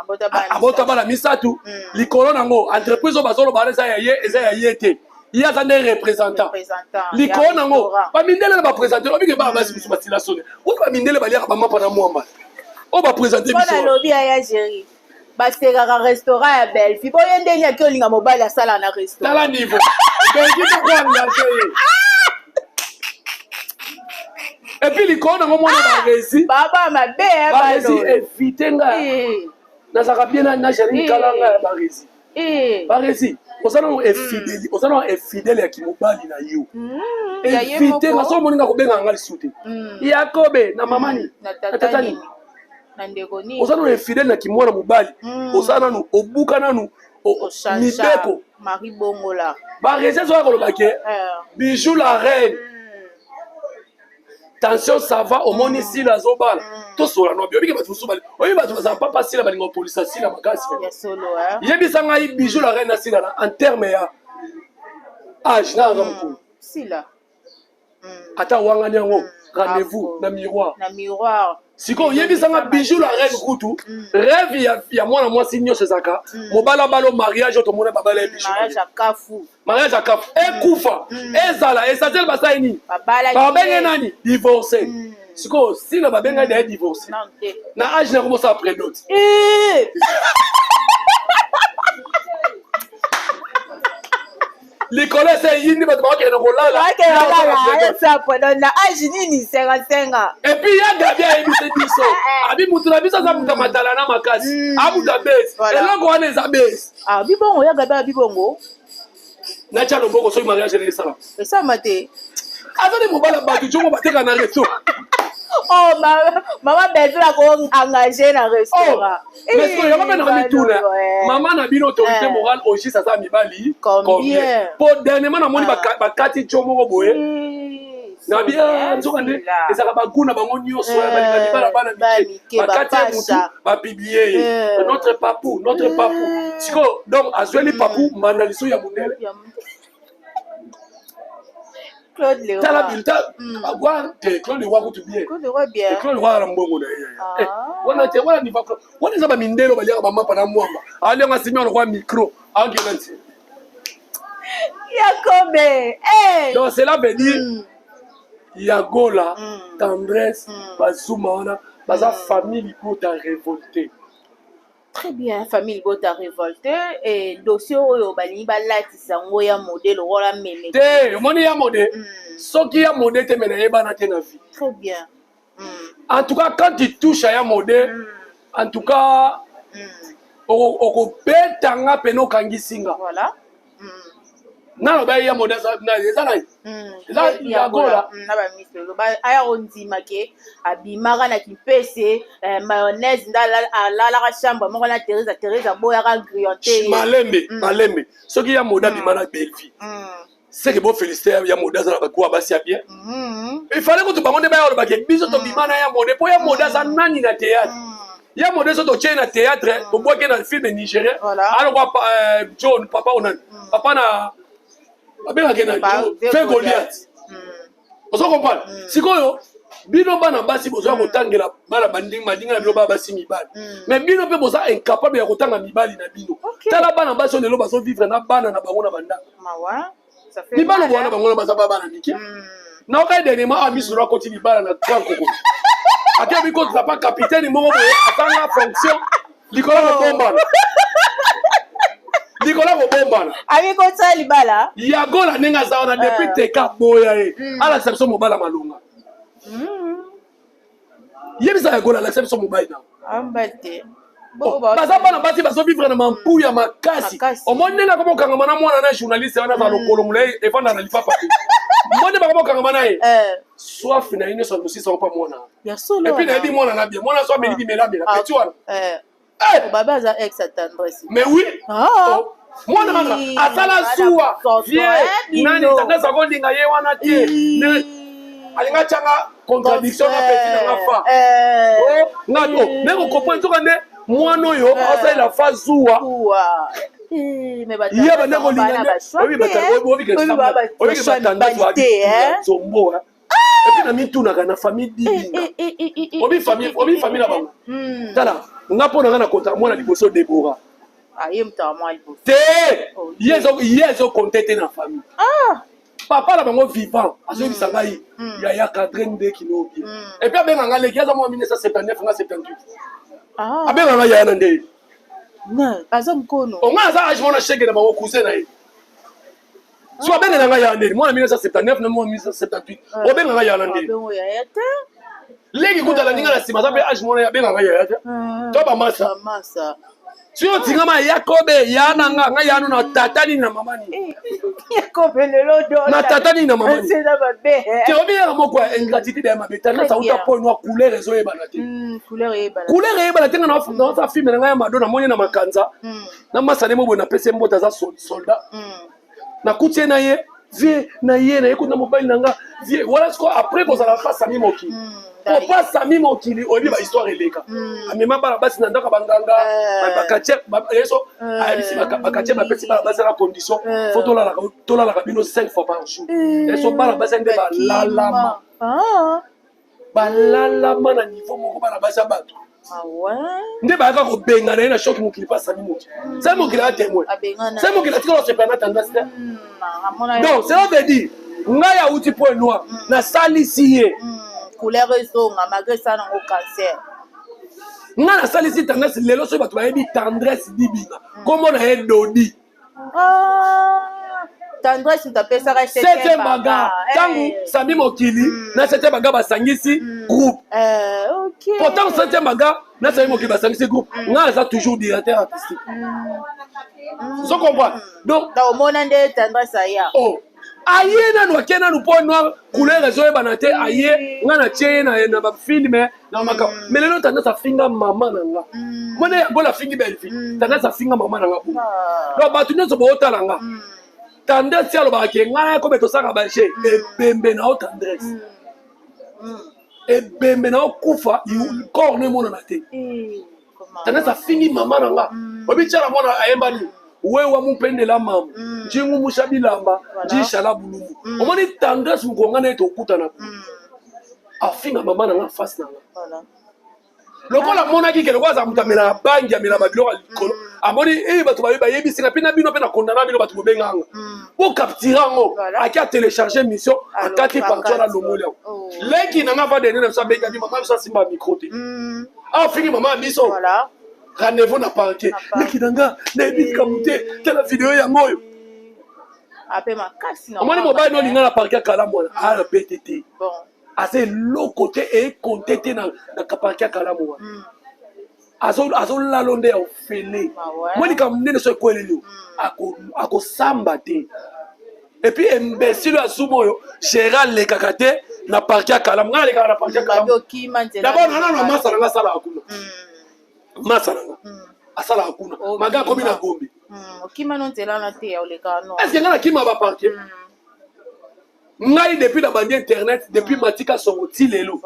Abota bana. Abota bana misato. Likolo nango entreprise oyo bazoloba wana eza ya ye, eza ya ye te, ye aza nde représentant. Représentant Likolo ya nango restaurant. Bamindele na baprésente obike bana basi mosusu basila soni oyo bamindele baliaka bamapa na mwamba oyo baprésente Mpo biso. nalobi ya Géri, basekaka restaurant ya Bellevue boye ndeni ake olinga mobali asala na Tala restaurant. Niveau Belgi tokoengage ye et puis likolo nango mwana baresi. Baba mabe eh, Baresi bano. évite nga. Nazalaka bien na Jeremi. Kala nga ya baresi. Baresi, oza nano infidèle, oza nano infidèle ya kimobali na yo. Ya ye Évite nga. moko. Soki omoni nga, kobenga nga lisusu te. Yakobe na mama nini? Na na tata tata nini? nini? Na ndeko nini? Oza nano infidèle na kimwana mobali. Oza nanu obuka nanu Ochange mibeko. Marie Bongola. Baresi ezoya koloba ke Bijou la reine, tension, ça va. Omoni Sila azobala, tosola no obike bato mosusu bali oyebi bato bazala papa Sila balinga kopolisa Sila makasi. Ya solo eh. Yebisa ngai, Bijou la reine na Sila na en terme ya âge na aza mokolo. Sila. Ata wangani yango rendez-vous na miroir. Na miroir. Sikoyo oyebisanga, Bijou la reine kutu rêve ya mwana mwasi nyonso ezalaka mobali abala, mariage oyo tomona babala ya Bijou. Mariage ya kafu. Mariage ya kafu ekufa, ezala essentiel basali nini? Babalaki. Babenge nani? Divorce. Sikoyo Sila babengai daye divorce. Non te. Na âge na komosala prédot. Eh! Likolo ese eyindi, bato bakokende kolala. Na âge nini? 55 ans. Et puis ya Gabi ayebisi biso, abi mutu na biso aza mutu ya matala na makasi, amutu ya base. Eloko wana eza base. Ah, bibongo ya Gabi abibongo. Natya loboko soki mariage na esala. Esama te. Aza nde mobali ya bato jongo bateka na resto. Oh, mama Bellevue ako engagé na restaurant. Mais sikoyo yango mpe na mituna, mama na bino autorité morale ogis aza mibali. Combien? Po dernièrement namoni bakati jo moko boye na bi nzoka nde ezalaka bagu na bango nyonso ya balinga mibala bana mike, bakati ye mutu, bapublier ye notre papu, notre papu. Sikoyo donc azweli papu mbanda liso ya mondele. Claude Leroy. Tala bilta agwa te, Claude Leroy kutu bien. Claude Leroy bien. Claude Leroy ala mbongo na ye wana te, wana niva wana eza bamindele baliaka bamapa na mwamba, alianga simi alokwa micro akenda nti. Yakobe eh! Donc cela veut dire Yagola, Tendresse, Bazuma wana baza famille libota révolté. Très bien, famille libota révolté. Et dossier oyo balingi balatisa yango ya modèle wana meme. Te, omoni ya mode, soki ya mode te, me nayebana te na vie. Très bien. En tout cas, quand tu touches à ya mode, en tout cas okobetanga pene, okangisi nga. Naloba ye ya mode eza na eza Yagola. Na bamiso aya kondima ke abimaka na kimpese mayonnaise nde alalaka chambre moko na Therese. Therese aboyaka grillonte. Malembe malembe, soki ya mode abima na Bellevue, c'est que bofélicité ya mode aza na bakuwa basi ya bien. Il fallait kutu bango nde baya kolobake biso tobima na ya mode, mpo ya mode aza nani na théâtre? Ya mode so totie na théâtre, tobwaki na film nigérien, alokwa John papa onani papa na babengaki na fe Goliath. Ozo comprendre? Sikoyo bino bana basi bozoya kotangela bana madinga na bino, bana basi mibali, mais bino mpe boza incapable ya kotanga mibali na bino. Tala bana basi oyo lelo bazovivre na bana na bango na bandako, mibali wana bango na baza bana mike. Naokai dernièrement amisolo akoti libala na grand koko, ate abikotisa pa capitaine moko boye azanga fonction likolo ya kobombana. Likolo kobombana. Abi kotsa libala. Yagola ndenge aza wana depuis teka boya ye. Alakisa biso mobala malonga. Yebisa Yagola alakisa biso mobali na. Amba te. Baza bana basi bazovivre na mampuya makasi. Omoni ndenge akomokangama na mwana na journaliste wana aza lokolo molai evanda na lipapa te. Moni bakomokangama na ye. Soif na ye nyonso alosisa mpa mwana. Et puis nayebi mwana na bien. Mwana so ameli bimelamela. Petit wana. Baba aza ex ya Tendresse. Mais oui. Mwana wana asala zuwa. Vie nani Tendresse akolinga ye wana te. Alinga tianga contradiction na petit na nga fa. Nga to mais ko comprendre nzoka nde mwana oyo asalela fa zuwa. Ye bande kolinga nde oyebi batendresse zombo. Et puis na mitunaka na famille dibinga. Obi famille, obi famille na bango. Tala, nga pona nga na konta mwana liboso Deborah. Ah, ye moto mwana liboso. Te! Ye ezo compter te na famille. Papa na bango vivant, azoyebisa ngai yaya cadre ndeki no bien. Et puis abenga nga leki aza mwa 1979 nga 78. Abenga nga yaya na nde. Non, aza mkono. Onga aza âge mwana shege na bango cousin na ye. So abengela ngai ya ndeni mwana 1979 na mwana 1978 obenga ngai ya na ndeni leki kuta alandi ngai na nsima aza mpe age mwana abenga ngai yaya te to bamasa si otingama yakobe ya na nga ngai yano na tata nini na mama nini na tata nini na mama nini te obiyaka moko ya ingratitude ya mabe tata sauta po noa couleur ezoyebana te couleur eyebana te nga naosa filme na ngai ya mado namoni na makanza na masa ne moboye napesi ye mbote aza soldat nakuti ye na ye vie na ye na ye kuna mobali na nga vie wana siko après kozala pa sami mokili po pa sami mokili oyebi ba histoire eleka amema bana basi na ndako ya banganga bakatier yeso ayebisi bakatier bapesi bana basi na condition fo tolalaka bino 5 fois par jour yeso bana basi nde balalama balalama na niveau moko bana basi ya bato nde bayaka kobengana ye na choc mokili mpe asali mokili sali mokili aya témoin sali mokili atikala kosepela na tendance te. Donc cela veut dire ngai awuti point noir nasalisi ye couleur ezonga malgré ça nango cancer. Ngai nasalisi Tendresse lelo soki bato bayebi Tendresse dibinga kombo na ye Dodi. Tendresse moto apesaka septième baga ntango Sami Mokili na septième baga basangisi groupe. Pourtant septième baga na Sami Mokili basangisi groupe, ngai aza toujours directeur artistique. Ozo comprendre? Donc omona nde Tendresse aya. Oh, aye nanu ake nanu po noir couleur ezoyebana te aye ngai natie ye na bafilme na makambo. Mais lelo Tendresse afinga mama na nga. Mwana yango afingi Bellevue, Tendresse afinga mama na nga bongo. Donc bato nyonso bootala nga, Tendresse alobaka ke ngai nakobe tosaka baje ebembe na yo. Tendresse, ebembe na yo kufa, corps no emonana te. Tendresse afingi mama na nga. Obi tiala mwana ayembani wewa mupendela mama njingumusha bilamba njishala bulungu. Omoni Tendresse mokonga na ye tokutana afinga mama na nga face na nga. Lokola amonaki ke lokola aza moto amelaka bangi, amelaka babiloko ya likolo, amoni e bato bayebisi nga mpe na bino mpe na kondana bino bato bobenganga bocapturer yango. Aki atélécharge mission, akati parti wana, longoli yango. Leki na nga va dernier na biso abengaki mama biso asimba micro te, afingi mama ya biso. Rendez-vous na parquet. Leki na nga nayebi likambo te, tala video yango oyo. Omoni mobali nolinga na parquet akala mwana abete te, aza eloko te, ekonte te na parquet akalamu wana azolala nde ya ofele. Mwa likambo nene so ekweleli yo, akosamba te. Et puis imbécile oyo azuma oyo Gérard lekaka te na parquet ya Kalamu. Ngai alekaka na parquet ya Kalamu d'abord nana na masa nanga asalaka kuna, masa nanga asalaka kuna maga akomi na Gombe. Est-ce ngai nakima baparquet? Ngai depuis na bandi internet, depuis matika songo ti lelo,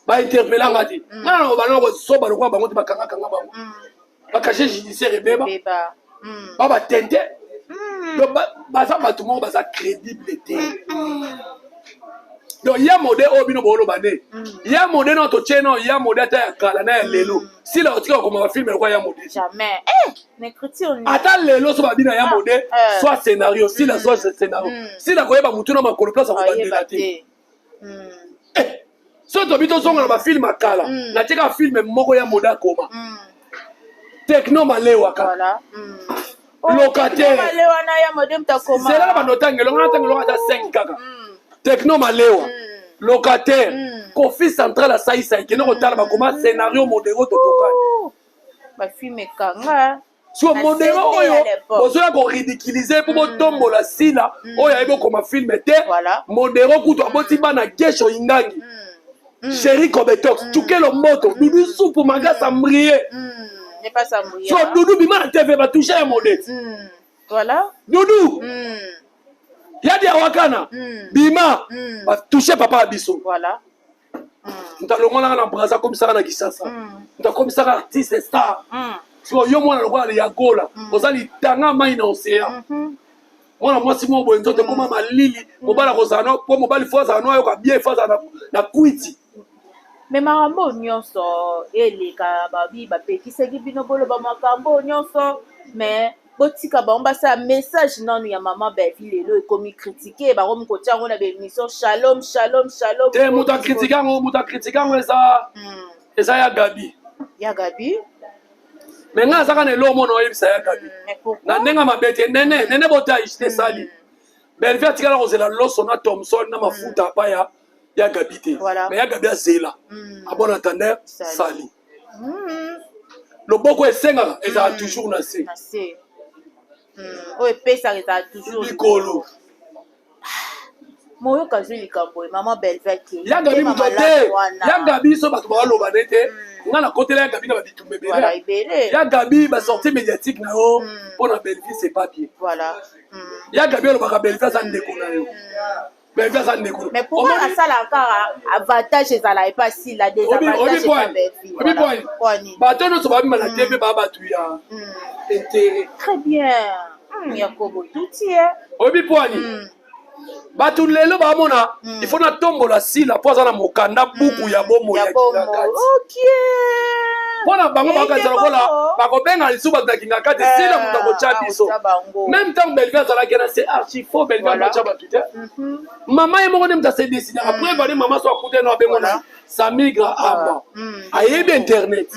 bainterpeller nga te. Ngai na bana kosoba lokola bango te, bakangakanga bango bacasier judiciaire ebeba ba batente. Donc baza bato moko baza crédible te. Donc ya mode oyo bino booloba nde ya mode no totie no ya mode ata ya kala na ya lelo sila otika kokoma bafilme lokola ya mode. Ata lelo so babina ya mode soit scénario sila, soit scénario sila koyeba mutu na makolo place akobandela te. So tobi tozonga na bafilme ya kala, natieka filme moko ya mode akoma techno malewa kaka. Locataire. Malewa na ya modem takoma. Zela na bando otanga elongo na tanga elongo ata 5 kaka. Techno Malewa. Locataire. Kofi Central asaisa ekende kotala bakoma scénario modero totokani. Ba film ekanga. So modero oyo bozoya koridiculize mpo botombola Sila oyo ayebi okoma filme te. Modero kutu aboti bana Gesho Ingangi. Chéri Kobetox, Tukelo Moto, Dudu Supu Magasa Mbrier. So Dudu bima na TV ba toucher ya modete. Voilà. Dudu. Yadi awakana. Bima ba toucher papa abiso. Voilà. Moto alongolaka na Brazza akomisaka na Kinshasa. Moto akomisaka artiste star. So yo mwana lokola ya Gola, oza litanga mai na océan. Mwana mwasi moko boye nzoto ekoma malili, mobali akozala no po mobali fo azala no ayoka bien, fo azala na kwiti. Me makambo nyonso eleka babi bapekisaki bino boloba makambo nyonso, mais botika bango basala message nanu ya mama Belvi. Lelo ekomi critique, bakomi kotia yango na baémission shalom shalom shalom. Te, moto akritike yango, moto akritike yango eza ya Gabi. Ya Gabi. Me ngai azaka na eloko mona oyebisa ya Gabi na ndenge mabe te. Nene nene botai te esali Belvi atikala kozela loso na Thomson na mafuta apa ya Gabi te. Mais ya Gabi azela à bon entendeur sali. Loboko esengaka ezala toujours na se. Oyo epesaka ezala toujours likolo. Moyoka azwi likambo mama Belvi ake. Ya Gabi moto te, ya Gabi so bato baloba ne te. Nga nakotela ya Gabi na babitumba ebele. Ya Gabi, basortie médiatique na yo mpo na Belvi, c'est pas bien. Ya Gabi alobaka Belvi aza ndeko na yo, Belvi aza ndeko. Mais pourquoi asalaka kaka avantage ezala epa Sila, désavantage epa Belvi? Bato nyonso babima na TV baa bato ya intérêt. Très bien, Yakobo tuti. Oyebi poani bato lelo bamona il faut natombola Sila mpo aza na mokanda buku ya bomoi ya Kingakati. Mpo na bango bakanisa lokola bakobenga lisusu bato na Kingakati, Sila moto akotya biso. Même ntango Belvi azalaki na, c'est archi faux. Belvi akotya bato te. Mama ye moko nde moto ase décide. Après vane mama so akute no abengo na Samigra amba ayebi internet.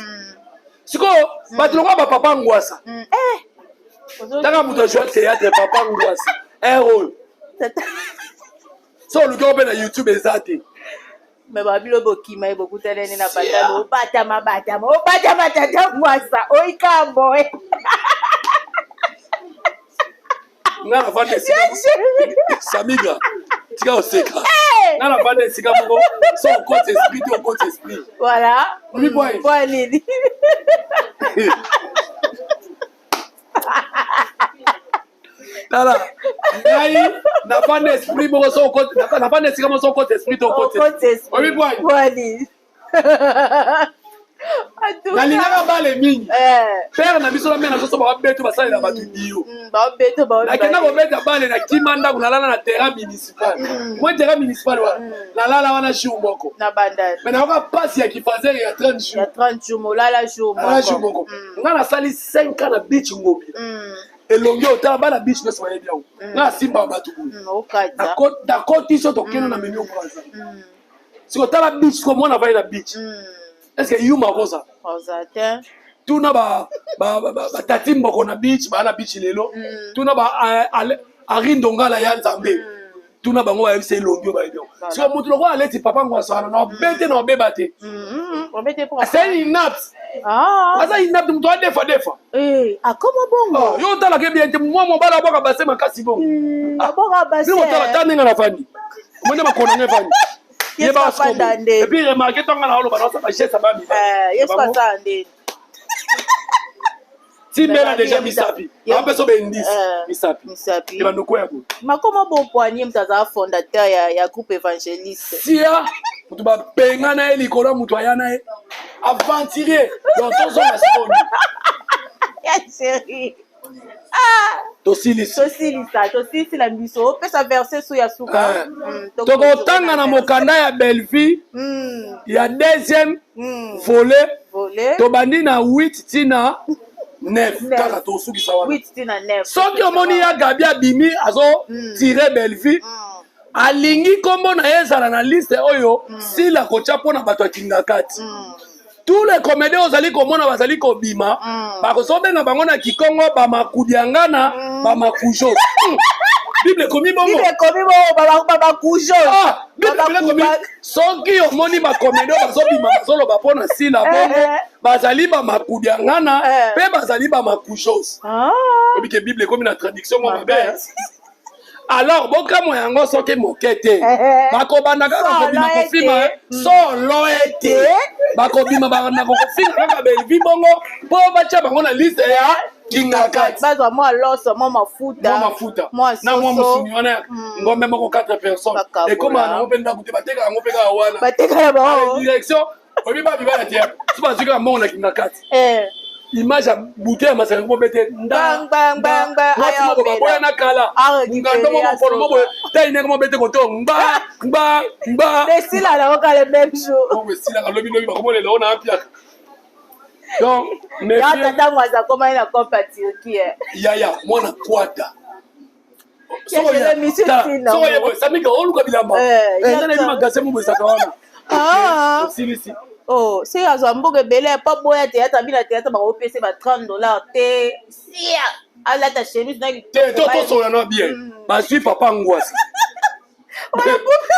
Sikoyo bato lokola bapapa Ngwasa, taka moto azwa théâtre papa Ngwasa un rôle so oluki mpe na YouTube eza te. Me babilo bokima ye bokutanani na bandalo, obatama batama obatama tata Ngwasa oikambo. Nga navanda esika, Samiga tika oseka, nga navanda esika moko so okoti esprit te, okoti esprit. Voilà. Omi po nini? Tala ngai navanda esprit moko so navanda esika moko so okoti esprit te, okoti. Omi po Nalingaka bale mingi. Père na biso na mère na biso babeto basalela bato dio. Nakenda kobeta bale na kima ndako, nalala na terrain municipal. Moi terrain municipal wana nalala wana jour moko, mais nayoka mpasi ya kifazere ya 30 jours. Jour moko nga nasali 5 ans na beach Ngobi elongi otala bana beach nyonso bayebi yango. Nga asimbaka bato boye, nakoti so tokende na memi obraza. Siko tala beach, siko mwana avandi na beach, est ce que yuma akozala? Tuna batati mboko na beach, baa na beach lelo. Tuna arindo ngala ya Nzambe, tuna bango bayebisa elongi oyo bayebi yango. Siko motu lokola aleti papa Ngwasana na obete na obeba te, c'est inapte, aza inapte, moto adefa defa. Akoma bongo. Yo otalaka bien te. Mwa mobali abwaka base makasi bongo, otala ta ndenge nafandi, omoni makolo nge efandi. Et puis remarque ntonga na oloba naosala geste abami timbela déjà misapi, apeso baindice misapi ebandoko ya boye. Makoma bopoanie moto azala fondateur ya groupe évangéliste. Sia moto babenga na ye likolo ya moto aya na ye aventurier, donc tozonga sikoyo. Ya chéri. Tosilisi. Tosilisa, tosilisila biso, opesa verset so ya suka. Tokotanga na mokanda ya Bellevue ya deuxième volet, tobandi na 8 ntina 9 kaka, tosukisa wana. Soki omoni ya Gabi abimi azotire Bellevue, alingi nkombo na ye ezala na liste oyo Sila kotya mpona bato ya Kingakati. Tous les comédiens ozali komona bazali kobima, bakozobenga bango na kikongo bamakudiangana, bamakujo. Bible ekomi bongo. Bible ekomi bongo, bamakujo. Ah, Bible ekomi soki omoni bacomédien bazobima bazoloba mpo na sila bongo, bazali bamakudiangana mpe bazali bamakujos. Oyebi ke Bible ekomi na traduction moko mabe. Alors bokamwa yango soki moke te, bakobanda kaka kobima kofima solo ete bakobima bakanda kofinga kaka Belvi bongo mpo batya bango na liste ya Kingakati. Bazwa mwa loso, mwa mafuta, mwa mafuta na mwa mosuni wana, ngombe moko 4 personnes, ekóma nango mpe ndako te, bateka yango mpe kaka wana. Bateka ya bango. Direction oyebi babibala te, so bazwi kaka mbongo na Kingakati, image ya bouteille ya masanga mobete mwasi moko baboya na kala, ngando moko, mokolo mo boye tai ndenge mobete koto ngba ngba ngba. Esila nango kala même jour. Bongo esilaka lobi lobi, bakomolela o na apiaka. Donc tata mwaza akomani na cope ya Turquie. Yaya mwana kwata samika oluka bilamba nga nayebi magasin mo boyesaka wana osilisi. Oh, soki azwa mboka ebele po boya théâtre, abina théâtre, bakopesa ba 30 $ te, sia alata chemise na. Te, to tosola na bien, bazwi papa Ngwasa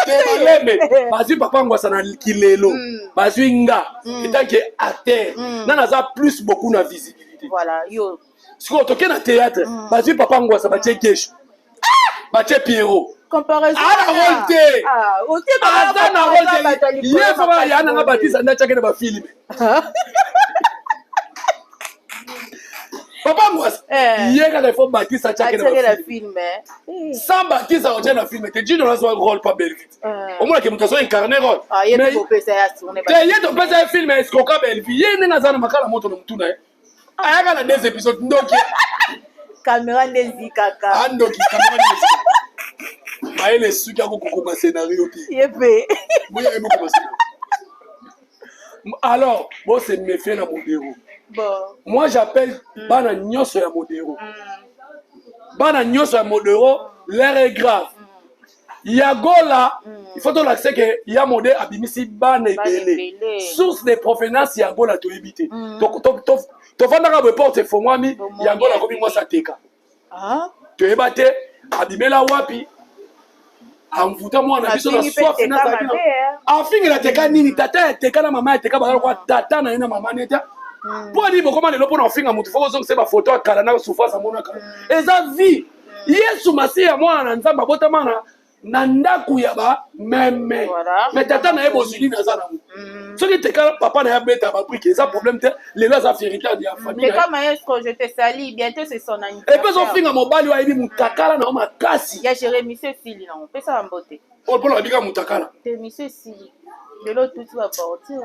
te, balembe bazwi papa Ngwasa na kilelo, bazwi nga en tant que acteur nga naza plus beaucoup na visibilité. Voilà yo. Sikoyo toke na théâtre, bazwi papa Ngwasa, batie Gesho, batie Pierrot. Comparaison. Ana rôle te, aza na rôle te. Ye fama ya nanga batisa nde atiaki na bafilms. Papa Ngwasa ye kaka ifo batisa atiaki na film. Sans batisa otia na film te. Jino azwa rôle pa Belvi, omonake moto azo incarne rôle te. Ye topesa ye film escroka Belvi, ye ndenge aza na makala moto na motu na ye, ayaka na deux épisodes, ndoki. Caméra nde ezikaka. Andoki, caméra nde ezikaka, mayele esuki, akokokoma scénario te. Ye mpe. Boya ye mokoma scénario. Alors bose méfier na Modero. Bon. Moi j'appelle bana nyonso ya Modero, bana nyonso ya Modero, l'heure est grave. Ya Gola, il faut tolakisa ke ya Mode abimisi bana ebele. Source de provenance ya Gola toyebi te. Tovandaka boye, porte efongwami, ya Gola akomi mwasi ateka. Toyeba te abimela wapi, amvuta mwana biso na soif. Afingela teka nini? Tata ya teka na mama ya teka bazala kwa tata na ye na mama neta. Mpo ani bokoma lelo mpona kofinga motu, fo kozongisa bafoto ya kala na souffrance amona kala. Eza vie. Yesu Masiya, mwana na Nzambe, abotama na ndako ya bameme, mais tata na ye bozwi nini aza nango? Soki teka papa na ye abeta babriques, eza problème te. Lelo aza fierté ya famille. Et puis ozofinga mobali oyo ayebi mutakala na yo makasi. Mpona babika mutakala. Lelo tuti bapartir,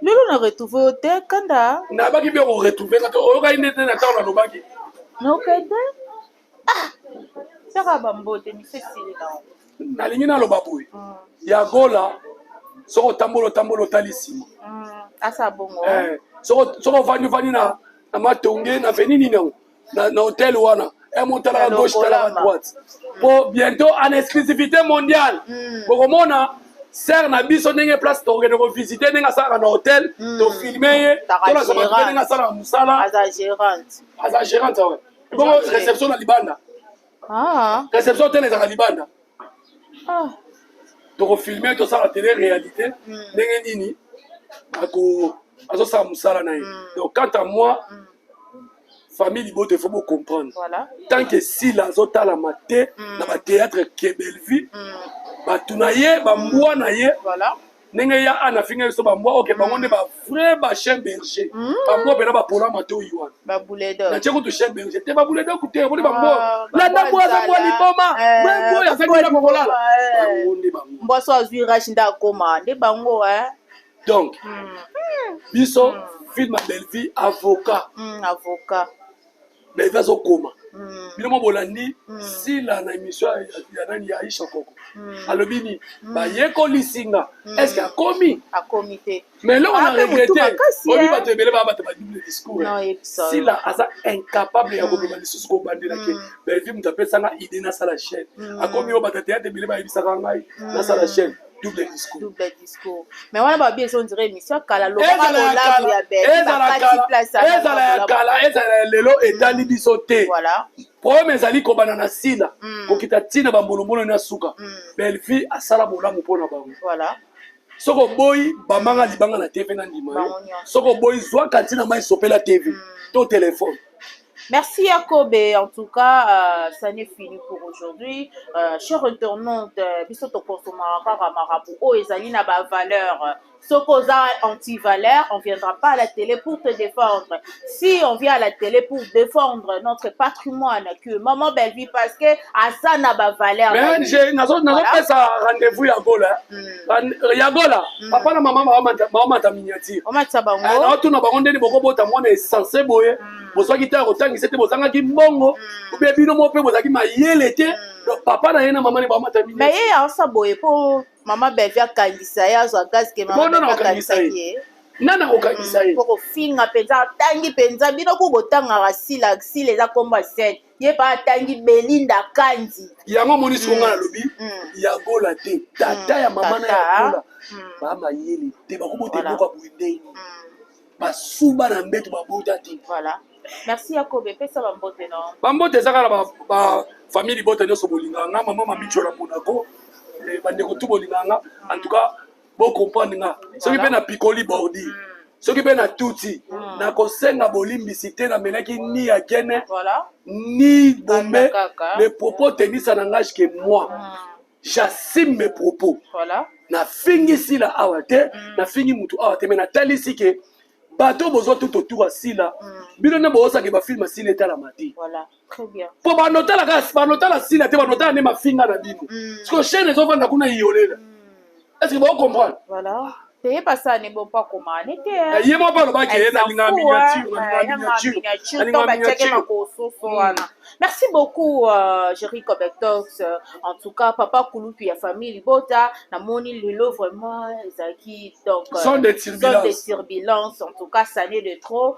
lelo na retrouve yo te, kanda. Nabaki mpe koretrouve nga, oyokaki nde te na ntango nalobaki. Nokende saka bambote miso esili nango. Nalingi naloba boye, ya Gola, soki otambola otambola otali nsima. Asa bongo. Soki ovandi ovandi na matonge na veni nini yango na hotel wana, motalaka gauche, talaka droite, po bientôt en exclusivité mondiale bokomona sœur na biso ndenge place tokokende kovisite, ndenge asalaka na hotel, tofilme ye, tolasa bato mpe ndenge asalaka mosala. Aza gérante. Aza gérante awe bongo réception na libanda, réception hotel ezalaka libanda. Tokofilme, tosala télé réalité ndenge nini azosala mosala na ye. Donc quant à moi, famille liboto, il faut bocomprendre, tant que Sila azotalama te na bathéâtre ke Bellevue, bato na ye bambwa na ye ndenge ya ana afinga biso bambwa, oke bango nde bavrai bachien berger, bambwa mpena bapola matoi wana. Natie kutu chien berger te, babuledog te, omoni bambwa landa mbwa aza mbwa liboma, mbwa oyo azangi ndako kolala, bango nde bango. Mbwa so azwi rage nde akoma nde bango. Donc biso film ya Bellevue, avocat. Avocat. Bellevue azokoma bino mo bolandi Sila na émission ya nani, ya Aisha Koko, alobi nini? Bayekolisi nga, est ce que akomi? Akomi te. Mais eloko na regrette, oyebi bato ebele baa bato badouble discours. Sila aza incapable ya kobima lisusu kobandela ke Bellevue moto apesanga idée nasala chaîne. Akomi oyo bato ya théâtre ebele bayebisaka ngai nasala chaîne. Double discours. Double discours. Mais wana babi ezo dire émission kala lobaka bolamu ya Bellevue bakati place ezala ya kala ezala ya lelo etali biso te. Voilà. Problème ezali kobanda na sila kokita ntina bambulumbulu na suka. Bellevue asala bolamu mpo na bango. Voilà. Soki oboyi bambanga libanga na TV na ndima yo. Soki oboyi zwaka ntina mai sopela TV to téléphone. Merci Jacob et en tout cas ça n'est fini pour aujourd'hui. Chers internautes, biso to consommera kaka marabout oyo ezali na ba valeur. Soki oza anti-valeur, on viendra pas à la télé pour te défendre. Si on vient à la télé pour défendre notre patrimoine que maman Bellevue parce que aza na ba valeur. Mais nazopesa rendez-vous ya Gola. Ya Gola, papa na mama baomata miniature. Omatisa bango. Naotuna bango ndeni bokobota mwana essence boye. Bozwaki te ya kotangisa te, bozangaki mbongo obe bino moko mpe bozalaki mayele te. Donc papa na ye na mama ne baomata miniature. Mais ye aosa boye po mama Bellevue akangisa ye, azwa gaz ke mama Bellevue akangisa ye. Nani akokangisa ye? Po kofinga mpenza atangi mpenza bino ku botangaka sila sila eza kombo ya scène ye pa atangi Belinda Kandi. Yango omoni siko nga nalobi ya Gola te tata ya mama na ya Gola ba mayele te bakobota eloko ya boye ndenge basuba na mbeto babota te. Voilà. Merci Yakobe, pesa bambote no. Bambote eza kaka ba famille libota nyonso bolingaka nga, mama Mamicho na Monaco, bandeko tu bolingaka nga. En tout cas, bo comprendre nga. Soki mpe na pikoli bordi, soki mpe na tuti, nakosenga bolimbisi te, namelaki ni ya gene ni bombe. Les propos tenus, ça n'engage que moi. J'assume mes propos. Nafingi sila awa te, nafingi mutu awa te, mais natalisi ke bato bozwa tout autour ya sila, bino nde bozosaka bafilm sila etalama te. Po banotala banotala sila te, banotala nde mafinga na bino. Parce que chaîne ezovanda kuna iyolela. Est-ce que bocomprendre? Voilà. Toyeba sani bo mpo akoma ne te. Ye moko alobaki ye nalinga miniature, nalinga miniature, nalinga miniature makososo wana. Merci beaucoup Jerry Cobectox. En tout cas papa kulutu ya famille libota, namoni lelo vraiment ezalaki donc zone de turbulence, zone de turbulence. En tout cas ça n'est de trop.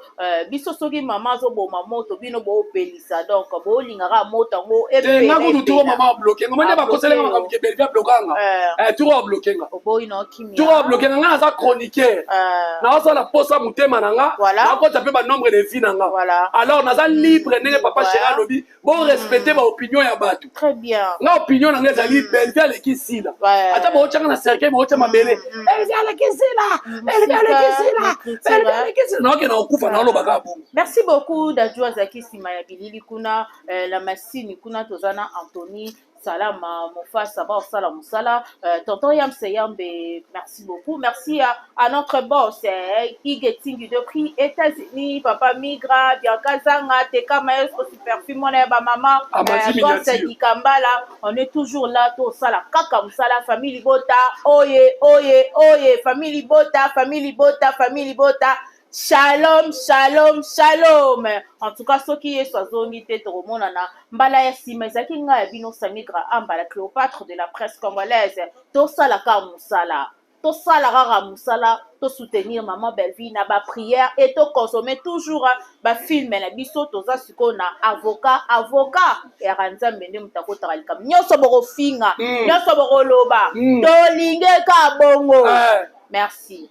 Biso soki mama azoboma moto bino boopelisa, donc bolingaka moto yango. Nga kutu turo mama abloke nga, mande bakoselenga makambo ke Bellevue ablokanga, turo abloke nga. Oboyi na kimia. Turo abloke nga, nga naza chroniqueur, naosala posa motema na nga, nakota mpe banombre de vie na nga. Alors naza libre ndenge papa chéri alobi borespecte baopinion ya bato. Très bien. Nga opinion na nga ezali Bellevue aleki sila. Ata baotyanga na cercueil, baotya mabele, Bellevue aleki sila, Bellevue aleki sila, Bellevue aleki sila, naoke na okufa naolobaka bongo. Merci beaucoup Dadju azalaki nsima ya bilili kuna, la masini kuna toza na Anthony Salama Mofasa baosala mosala, tonton Yamse Yambe, merci beaucoup. Merci à notre boss Ige Tingi depuis États-Unis, papa Migra, Bianca Zanga, Teka Maestro Superfus, mwana ya bamama, boss Dikambala, on est toujours là, tosala kaka mosala, famille libota, oye oye oye, famille libota, famille libota, famille libota. Shalom, shalom, shalom. En tout cas, soki Yesu azongi te, tokomonana mbala ya nsima. Ezalaki ngai ya bino Samigra Amba, la Cléopâtre de la presse congolaise. Tosala kaka mosala, tosala kaka mosala, tosoutenir maman Bellevue na baprière et toconsommer toujours bafilm na biso. Toza sikoyo na avocat, avocat yaka Nzambe nde moto akotaka likambo nyonso bokofinga, nyonso bokoloba, tolinge ka bongo. Merci.